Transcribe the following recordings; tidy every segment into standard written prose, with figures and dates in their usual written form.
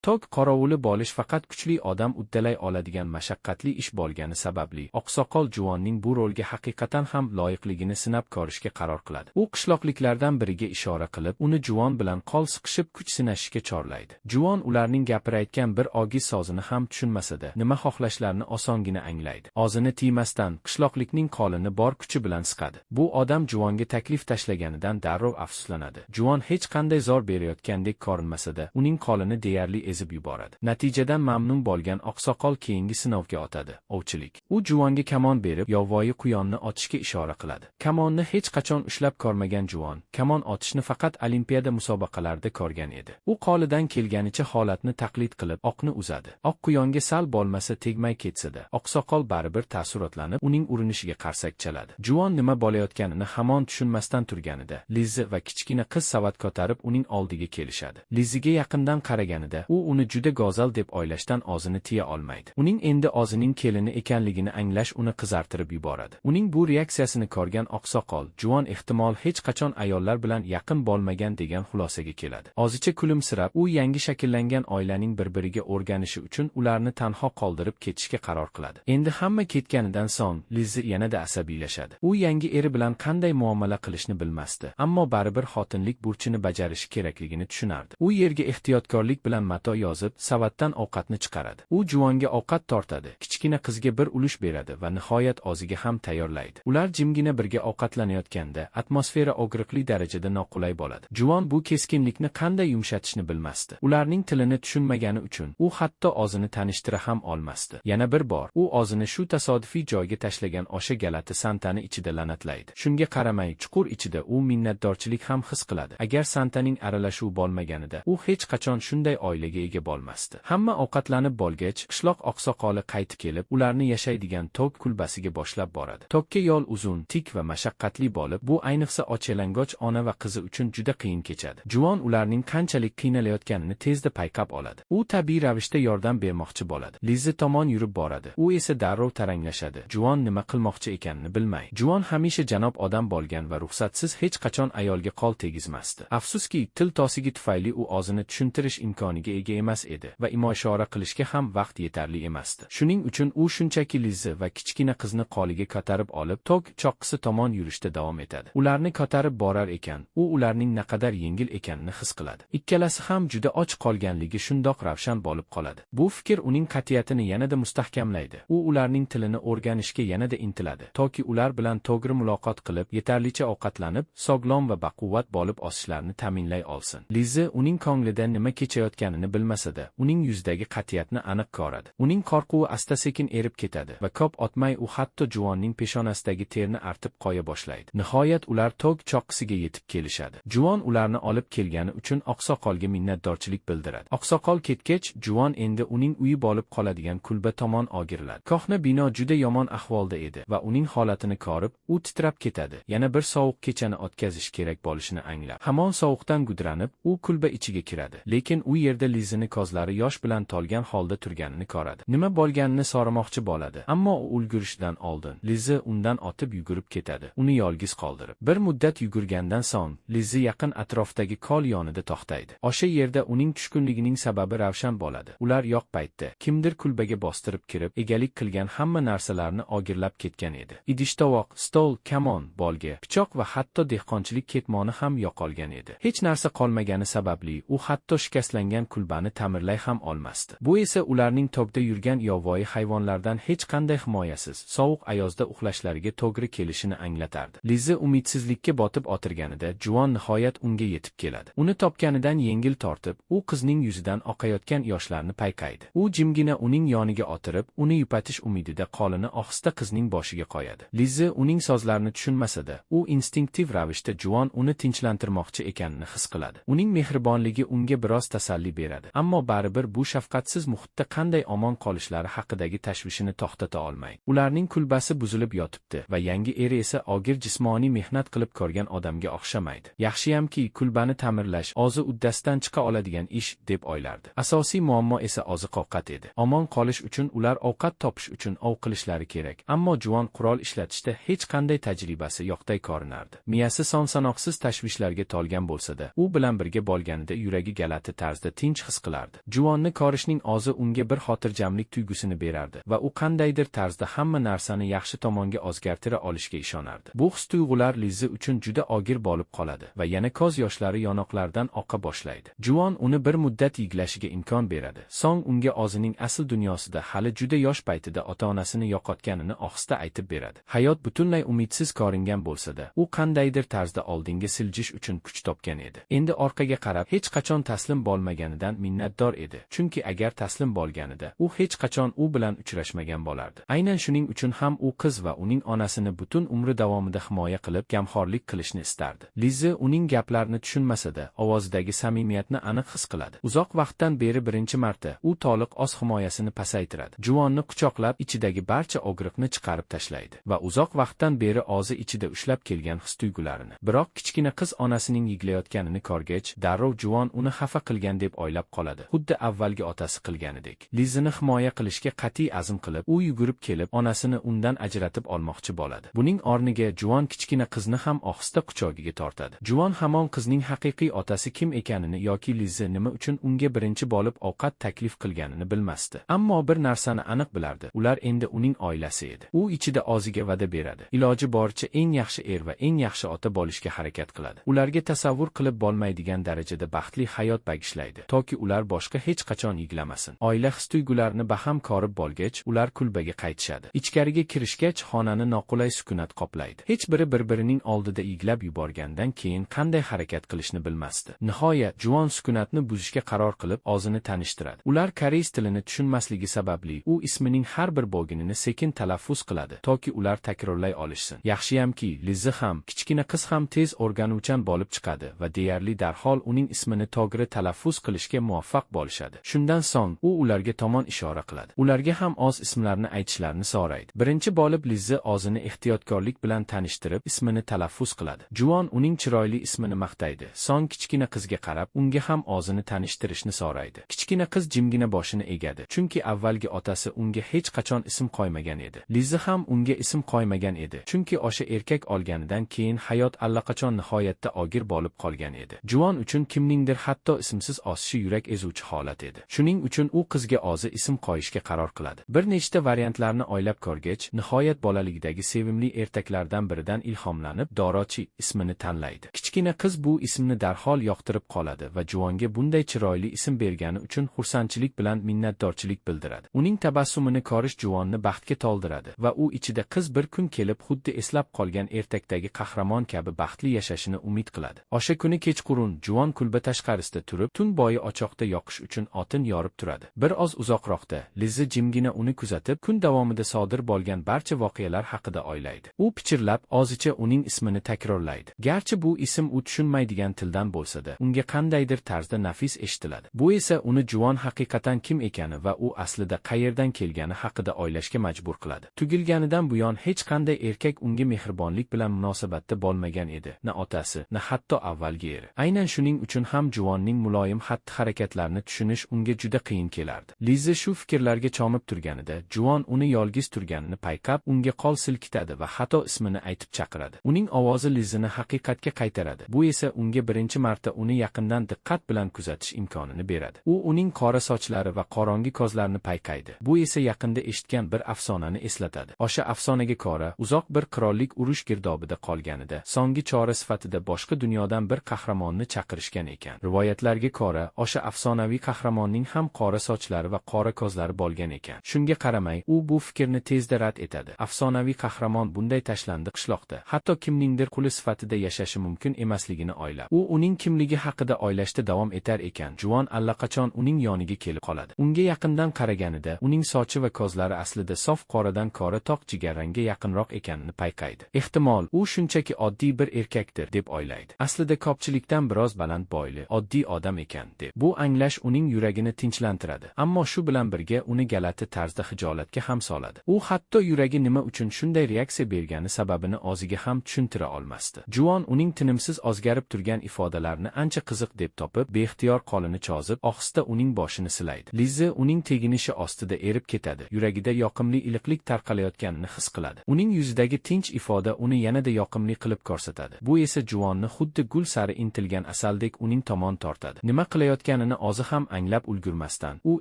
Tok qorovuli bolish faqat kuchli odam uddalay oladigan mashaqqatli ish bo'lgani sababli, oqsoqol juvonning bu rolga haqiqatan ham loyiqligini sinab ko'rishga qaror qiladi. U qishloqliklardan biriga ishora qilib, uni juvon bilan qo'l siqishib kuch sinashishga chorlaydi. Juvon ularning gapirayotgan bir ogiz so'zini ham tushunmasa-da, nima xohlashlarini osongina anglaydi. O'zini tiymasdan qishloqlikning qo'lini bor kuchi bilan siqadi. Bu odam juvonga taklif tashlaganidan darrov afsuslanadi. Juvon hech qanday zo'r berayotgandek ko'rinmasa-da, uning qo'lini deyarli ezib yuboradi. Natijadan mamnun bo'lgan oqsoqol keyingi sinovga otadi – ovchilik. U juvonga kamon berib, yovvoyi quyonni otishga ishora qiladi. Kamonni hech qachon ushlab ko'rmagan juvon, kamon otishni faqat olimpiada musobaqalarida ko'rgan edi. U qo'lidan kelganicha holatni taqlid qilib, o'qni uzadi. O'q quyonga sal bo'lmasa tegmay ketsa-da, oqsoqol baribir taassurotlanib, uning urinishiga qarsak chaladi. Juvon nima bo'layotganini hamon tushunmasdan turganida, Lizzi va kichkina qiz savat ko'tarib uning oldiga kelishadi. Lizziga yaqindan qaraganida, u uni juda go'zal deb o'ylashdan o'zini tiya olmaydi. Uning endi o'zining kelini ekanligini anglash uni qizartirib yuboradi. Uning bu reaksiyasini ko'rgan oqsoqol, juvon ehtimol hech qachon ayollar bilan yaqin bo'lmagan degan xulosaga keladi. Ozchicha kulimsirab, u yangi shakllangan oilaning bir-biriga o'rganishi uchun ularni tanho qoldirib ketishga qaror qiladi. Endi hamma ketganidan so'ng Lizzi yanada asabiylashadi. U yangi eri bilan qanday muomala qilishni bilmasdi, ammo baribir xotinlik burchini bajarishi kerakligini tushunardi. U yerga ehtiyotkorlik bilan mato yozib, savatdan ovqatni chiqaradi. U juvonga ovqat tortadi, kichkina qizga bir ulush beradi va nihoyat o'ziga ham tayyorlaydi. Ular jimgina birga ovqatlanayotganda, atmosfera og'riqli darajada noqulay bo'ladi. Juvon bu keskinlikni qanday yumshatishni bilmasdi. Ularning tilini tushunmagani uchun u hatto o'zini tanishtira ham olmasdi. Yana bir bor, u o'zini shu tasodifiy joyga tashlagan o'sha galati Santani ichida la'natlaydi. Shunga qaramay, chuqur ichida u minnatdorchilik ham his qiladi. Agar Santaning aralashuvi bo'lmaganida, u hech qachon shunday oilaga ega bo'lmasdi. Hamma ovqatlanib bo'lgach, qishloq oqsoqoli qaytib kelib, ularni yashaydigan tok kulbasiga boshlab boradi. Tokka yo'l uzun, tik va mashaqqatli bo'lib, bu ayniqsa och-yalangoch ona va qizi uchun juda qiyin kechadi. Juvon ularning qanchalik qiynalayotganini tezda payqab oladi. U tabiiy ravishda yordam bermoqchi bo'ladi. Lizzi tomon yurib boradi. U esa darrov taranglashadi. Juvon nima qilmoqchi ekanini bilmay. Juvon hamisha janob odam bo'lgan va ruxsatsiz hech qachon ayolga qo'l tegizmasdi. Afsuski, til tosigi tufayli u o'zini tushuntirish imkoniga ega emas edi va imo ishora qilishga ham vaqt yetarli emasdi. Shuning uchun u shunchaki Lizzi va kichkina qizni qo'liga ko'tarib olib, tok choqqisi tomon yurishda davom etadi. Ularni ko'tarib borar ekan, u ularning naqadar yengil ekanini his qiladi. Ikkalasi ham juda och qolganligi shundoq ravshan bo'lib qoladi. Bu fikr uning qat'iyatini yanada mustahkamlaydi. U ularning tilini o'rganishga yanada intiladi, toki ular bilan to'g'ri muloqot qilib, yetarlicha ovqatlanib, sog'lom va baquvvat bo'lib o'sishlarini ta'minlay olsin. Lizzi uning ko'nglida nima kechayotganini bilmasa-da, uning yuzidagi qat'iyatni aniq ko'radi. Uning qo'rquvi asta-sekin erib ketadi va ko'p o'tmay u hatto juvonning peshonasidagi terni artib qo'ya boshlaydi. Nihoyat ular tok choqqisiga yetib kelishadi. Juvon ularni olib kelgani uchun oqsoqolga minnatdorchilik bildiradi. Oqsoqol ketgach, juvon endi uning uyi bo'lib qoladigan kulba tomon o'giriladi. Ko'hna bino juda yomon ahvolda edi va uning holatini ko'rib, u titrab ketadi. Yana bir sovuq kechani o'tkazish kerak bo'lishini anglab. Hamon sovuqdan gudranib, u kulba ichiga kiradi. Lekin u yerda Lizini ko'zlari yosh bilan to'lgan holda turganini ko'radi. Nima bo'lganini so'ramoqchi bo'ladi, ammo u ulgurishidan oldin Lizzi undan otib yugurib ketadi, uni yolg'iz qoldirib. Bir muddat yugurgandan so'ng Lizzi yaqin atrofdagi kol yonida to'xtaydi. O'sha yerda uning tushkunligining sababi ravshan bo'ladi. Ular yo'q paytda kimdir kulbaga bostirib kirib, egalik qilgan hamma narsalarni o'girlab ketgan edi. Idish-tovoq, stol, kamon, bolga, pichoq va hatto dehqonchilik ketmoni ham yo'qolgan edi. Hech narsa qolmagani sababli u hatto shikastlangan kulbani ta'mirlay ham olmasdi. Bu esa ularning tog'da yurgan yovvoyi hayvonlardan hech qanday himoyasiz, sovuq ayozda uxlashlariga to'g'ri kelishini anglatardi. Lizzi umidsizlikka botib o'tirganida juvon nihoyat unga yetib keladi. Uni topganidan yengil tortib, u qizning yuzidan oqayotgan yoshlarni payqaydi. U jimgina uning yoniga o'tirib, uni yupatish umidida qo'lini ohista qizning boshiga qo'yadi. Lizzi uning so'zlarini tushunmasa-da, u instinktiv ravishda juvon uni tinchlantirmoqchi ekanini his qiladi. Uning mehribonligi unga biroz tasalli beradi, ammo baribir bu shafqatsiz muhitda qanday omon qolishlari haqidagi tashvishini to'xtata olmaydi. Ularning kulbasi buzilib yotibdi va yangi eri esa og'ir jismoniy mehnat qilib ko'rgan odamga o'xshamaydi. Yaxshiyamki, kulbani ta'mirlash o'zi uddasidan chiqa oladigan ish deb o'ylardi. Asosiy muammo esa oziq-ovqat edi. Omon qolish uchun ular ovqat topish uchun ov qilishlari kerak. Ammo juvon qurol ishlatishda hech qanday tajribasi yo'qday ko'rinardi. Miyasi son-sanoqsiz tashvishlarga to'lgan bo'lsa-da, u bilan birga bo'lganida yuragi g'alati tarzda tinch his his qilardi. Juvonni ko'rishning o'zi unga bir xotirjamlik tuyg'usini berardi va u qandaydir tarzda hamma narsani yaxshi tomonga o'zgartira olishiga ishonardi. Bu his tuyg'ular Lizzi uchun juda og'ir bo'lib qoladi va yana ko'z yoshlari yonoqlaridan oqa boshlaydi. Juvon uni bir muddat yig'lashiga imkon beradi. So'ng unga o'zining asl dunyosida hali juda yosh paytida ota-onasini yo'qotganini ohista aytib beradi. Hayot butunlay umidsiz ko'ringan bo'lsa-da, u qandaydir tarzda oldinga siljish uchun kuch topgan edi. Endi orqaga qarab hech qachon taslim bo'lmaganidan minnatdor edi. Chunki agar taslim bo'lganida, u hech qachon u bilan uchrashmagan bo'lardi. Aynan shuning uchun ham u qiz va uning onasini butun umri davomida himoya qilib, gamxorlik qilishni istardi. Lizzi uning gaplarini tushunmasa-da, ovozidagi samimiyatni aniq his qiladi. Uzoq vaqtdan beri birinchi marta u to'liq o'z himoyasini pasaytiradi. Juvonni quchoqlab, ichidagi barcha og'riqni chiqarib tashlaydi va uzoq vaqtdan beri o'zi ichida ushlab kelgan his-tuyg'ularini. Biroq kichkina qiz onasining yig'layotganini ko'rgach, darrov juvon uni xafa qilgan deb o'ylab qoladi. Xuddi avvalgi otasi qilganidek. Lizzini himoya qilishga qat'iy azm qilib, u yugurib kelib, onasini undan ajratib olmoqchi bo'ladi. Buning o'rniga juvon kichkina qizni ham ohista quchog'iga tortadi. Juvon hamon qizning haqiqiy otasi kim ekanini yoki Lizzi nima uchun unga birinchi bo'lib ovqat taklif qilganini bilmasdi. Ammo bir narsani aniq bilardi. Ular endi uning oilasi edi. U ichida o'ziga va'da beradi. Iloji boricha eng yaxshi er va eng yaxshi ota bo'lishga harakat qiladi. Ularga tasavvur qilib bo'lmaydigan darajada baxtli hayot bag'ishlaydi, toki ular boshqa hech qachon yig'lamasin. Oila his-tuyg'ularini baham ko'rib bo'lgach, ular kulbaga qaytishadi. Ichkariga kirishgach, xonani noqulay sukunat qoplaydi. Hech biri bir-birining oldida yig'lab yuborgandan keyin qanday harakat qilishni bilmasdi. Nihoyat juvon sukunatni buzishga qaror qilib, o'zini tanishtiradi. Ular koreys tilini tushunmasligi sababli u ismining har bir bo'ginini sekin talaffuz qiladi, toki ular takrorlay olishsin. Yaxshiyamki, Lizzi ham, kichkina qiz ham tez o'rganuvchan bo'lib chiqadi va deyarli darhol uning ismini to'g'ri talaffuz qilishga muvaffaq bo'lishadi. Shundan so'ng u ularga tomon ishora qiladi. Ularga ham o'z ismlarini aytishlarini so'raydi. Birinchi bo'lib Lizzi o'zini ehtiyotkorlik bilan tanishtirib, ismini talaffuz qiladi. Juvon uning chiroyli ismini maqtaydi. So'ng kichkina qizga qarab, unga ham o'zini tanishtirishni so'raydi. Kichkina qiz jimgina boshini egadi, chunki avvalgi otasi unga hech qachon ism qo'ymagan edi. Lizzi ham unga ism qo'ymagan edi, chunki o'sha erkak olganidan keyin hayot allaqachon nihoyatda og'ir bo'lib qolgan edi. Juvon uchun kimningdir hatto ismsiz osishi yurak ezuvchi holat edi. Shuning uchun u qizga o'zi ism qo'yishga qaror qiladi. Bir nechta variantlarni o'ylab ko'rgach, nihoyat bolaligidagi sevimli ertaklardan biridan ilhomlanib, Dorochi ismini tanlaydi. Kichkina qiz bu ismni darhol yoqtirib qoladi va juvonga bunday chiroyli ism bergani uchun xursandchilik bilan minnatdorchilik bildiradi. Uning tabassumini ko'rish juvonni baxtga to'ldiradi va u ichida qiz bir kun kelib xuddi eslab qolgan ertakdagi qahramon kabi baxtli yashashini umid qiladi. O'sha kuni kechqurun juvon kulba tashqarisida turib, tun bo'yi ochoqda yoqish uchun otin yorib turadi. Bir oz uzoqroqda Lizzi jimgina uni kuzatib, kun davomida sodir bo'lgan barcha voqealar haqida o'ylaydi. U pichirlab, ozicha uning ismini takrorlaydi. Garchi bu ism u tushunmaydigan tildan bo'lsa-da, unga qandaydir tarzda nafis eshitiladi. Bu esa uni juvon haqiqatan kim ekani va u aslida qayerdan kelgani haqida o'ylashga majbur qiladi. Tugilganidan buyon hech qanday erkak unga mehribonlik bilan munosabatda bo'lmagan edi, na otasi, na hatto avvalgi eri. Aynan shuning uchun ham juvonning muloyim xatti-harakatlarini tushunish unga juda qiyin kelardi. Lizzi shu fikrlarga chomib turganida, juvon uni yolg'iz turganini payqab, unga qo'l silkitadi va xato ismini aytib chaqiradi. Uning ovozi Lizzini haqiqatga qaytaradi. Bu esa unga birinchi marta uni yaqindan diqqat bilan kuzatish imkonini beradi. U uning qora sochlari va qorong'i ko'zlarini payqaydi. Bu esa yaqinda eshitgan bir afsonani eslatadi. O'sha afsonaga ko'ra, uzoq bir qirollik urush girdobida qolganida, so'nggi chora sifatida boshqa dunyodan bir qahramonni chaqirishgan ekan. Rivoyatlarga ko'ra, o'sha afsonaviy qahramonning ham qora sochlari va qora ko'zlari bo'lgan ekan. Shunga qaramay, u bu fikrni tezda rad etadi. Afsonaviy qahramon bunday tashlandi qishloqda, hatto kimningdir quli sifatida yashashi mumkin emasligini o'ylab, u uning kimligi haqida o'ylashda davom etar ekan. Juvon allaqachon uning yoniga kelib qoladi. Unga yaqindan qaraganida, uning sochi va ko'zlari aslida sof qoradan ko'ra toq jigarrangga yaqinroq ekanini payqaydi. Ehtimol, u shunchaki oddiy bir erkakdir deb o'ylaydi. Aslida ko'pchilikdan biroz baland bo'yli, oddiy odam ekan deb. Bu anglash uning yuragini tinchlantiradi, ammo shu bilan birga uni g'alati tarzda xijolatga ham soladi. U hatto yuragi nima uchun shunday reaksiya bergani sababini o'ziga ham tushuntira olmasdi. Juvon uning tinimsiz o'zgarib turgan ifodalarini ancha qiziq deb topib, beixtiyor qo'lini cho'zib, ohista uning boshini silaydi. Lizzi uning teginishi ostida erib ketadi. Yuragida yoqimli iliqlik tarqalayotganini his qiladi. Uning yuzidagi tinch ifoda uni yanada yoqimli qilib ko'rsatadi. Bu esa juvonni xuddi gul sari intilgan asaldek uning tomon tortadi. Nima qilayotganini qilayotganini o'zi ham anglab ulgurmasdan, u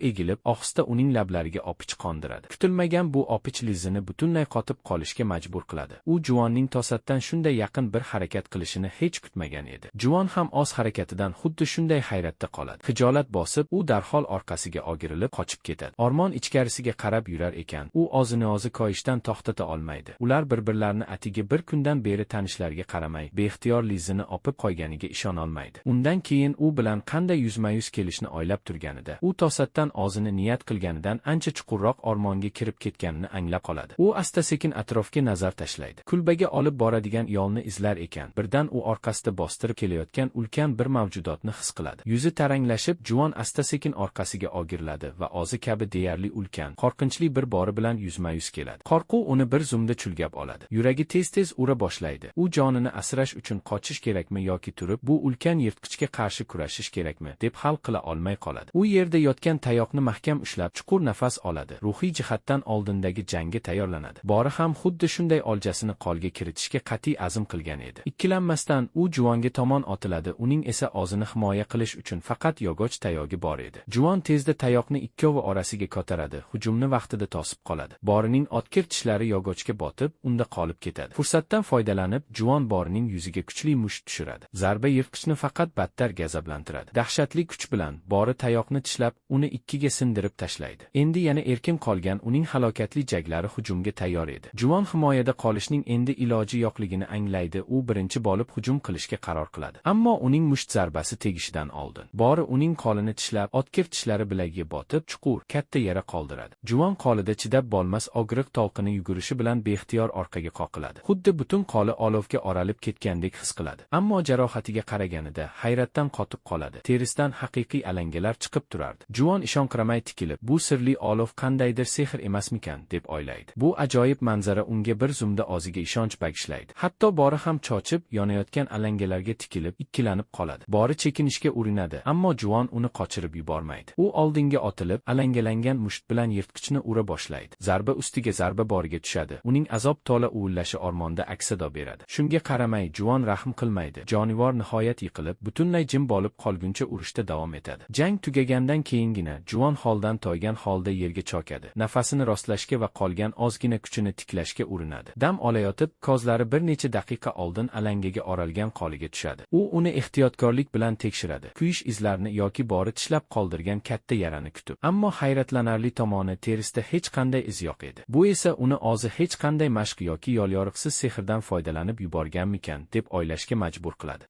egilib, ohista uning lablariga opich qondiradi. Kutilmagan bu opich Lizzini butunlay qotib qolishga majbur qiladi. U juvonning to'satdan shunday yaqin bir harakat qilishini hech kutmagan edi. Juvon ham o'z harakatidan xuddi shunday hayratda qoladi. Xijolat bosib, u darhol orqasiga o'girilib qochib ketadi. Armon ichkarisiga qarab yurar ekan, u o'zini o'zi koyishdan to'xtata olmaydi. Ular bir-birlarini atigi bir kundan beri tanishlariga qaramay, beixtiyor Lizzini opib qo'yganiga ishonolmaydi. Undan keyin u bilan qanday yuzma-yuz kelishni o'ylab turganida, u to'satdan o'zini niyat qilganidan ancha chuqurroq ormonga kirib ketganini anglab qoladi. U asta-sekin atrofga nazar tashlaydi. Kulbaga olib boradigan yo'lni izlar ekan, birdan u orqasida bostirib kelayotgan ulkan bir mavjudotni his qiladi. Yuzi taranglashib, juvon asta-sekin orqasiga o'giriladi va o'zi kabi deyarli ulkan, qo'rqinchli bir bori bilan yuzma-yuz keladi. Qo'rquv uni bir zumda chulgab oladi. Yuragi tez-tez ura boshlaydi. U jonini asrash uchun qochish kerakmi yoki turib, bu ulkan yirtqichga qarshi kurashish kerakmi deb hal qila olmay qoladi. U yerda yotgan tayoqni mahkam ushlab, chuqur nafas oladi. Ruhiy jihatdan oldindagi jangga tayyorlanadi. Bori ham xuddi shunday oljasini qo'lga kiritishga qat'iy azm qilgan edi. Ikkilanmasdan u juvonga tomon otiladi. Uning esa o'zini himoya qilish uchun faqat yog'och tayogi bor edi. Juvon tezda tayoqni ikkovi orasiga ko'taradi, hujumni vaqtida tosib qoladi. Borining o'tkir tishlari yog'ochga botib, unda qolib ketadi. Fursatdan foydalanib, juvon borining yuziga kuchli musht tushiradi. Zarba yirtqichni faqat battar g'azablantiradi. Dahshatli kuch bilan bori tayoqni tishlab, uni ikkiga sindirib tashlaydi. Endi yana erkin qolgan uning halokatli jaglari hujumga tayyor edi. Juvon himoyada qolishning endi iloji yo'qligini anglaydi. U birinchi bo'lib hujum qilishga qaror qiladi. Ammo uning musht zarbasi tegishidan oldin bori uning qo'lini tishlab, o'tkir tishlari bilagiga botib, chuqur, katta yara qoldiradi. Juvon qo'lida chidab bo'lmas og'riq to'lqini yugurishi bilan beixtiyor orqaga qoqiladi. Xuddi butun qo'li olovga oralib ketgandek his qiladi. Ammo jarohatiga qaraganida hayratdan qotib qoladi. Terisidan haqiqiy alangalar chiqib turardi. Juvon ishonqiramay tikilib, bu sirli olov qandaydir sehr emasmikan deb o'ylaydi. Bu ajoyib manzara unga bir zumda o'ziga ishonch bag'ishlaydi. Hatto bori ham chochib, yonayotgan alangalarga tikilib, ikkilanib qoladi. Bori chekinishga urinadi, ammo juvon uni qochirib yubormaydi. U oldinga otilib, alangalangan musht bilan yirtqichni ura boshlaydi. Zarba ustiga zarba boriga tushadi. Uning azob to'la uvillashi ormonda aks-sado beradi. Shunga qaramay, juvon rahm qilmaydi. Jonivor nihoyat yiqilib, butunlay jim bo'lib qolguncha urushda davom etadi. Jang tugagandan keyingina juvon holdan toygan holda yerga cho'kadi. Nafasini rostlashga va qolgan ozgina kuchini tiklashga urinadi. Dam olayotib, ko'zlari bir necha daqiqa oldin alangaga oralgan qo'liga tushadi. U uni ehtiyotkorlik bilan tekshiradi. Kuyish izlarini yoki bori tishlab qoldirgan katta yarani kutib. Ammo hayratlanarli tomoni terisida hech qanday iz yo'q edi. Bu esa uni o'zi hech qanday mashq yoki yo'l-yo'riqsiz sehrdan foydalanib yuborganmikan deb o'ylashga majbur qiladi.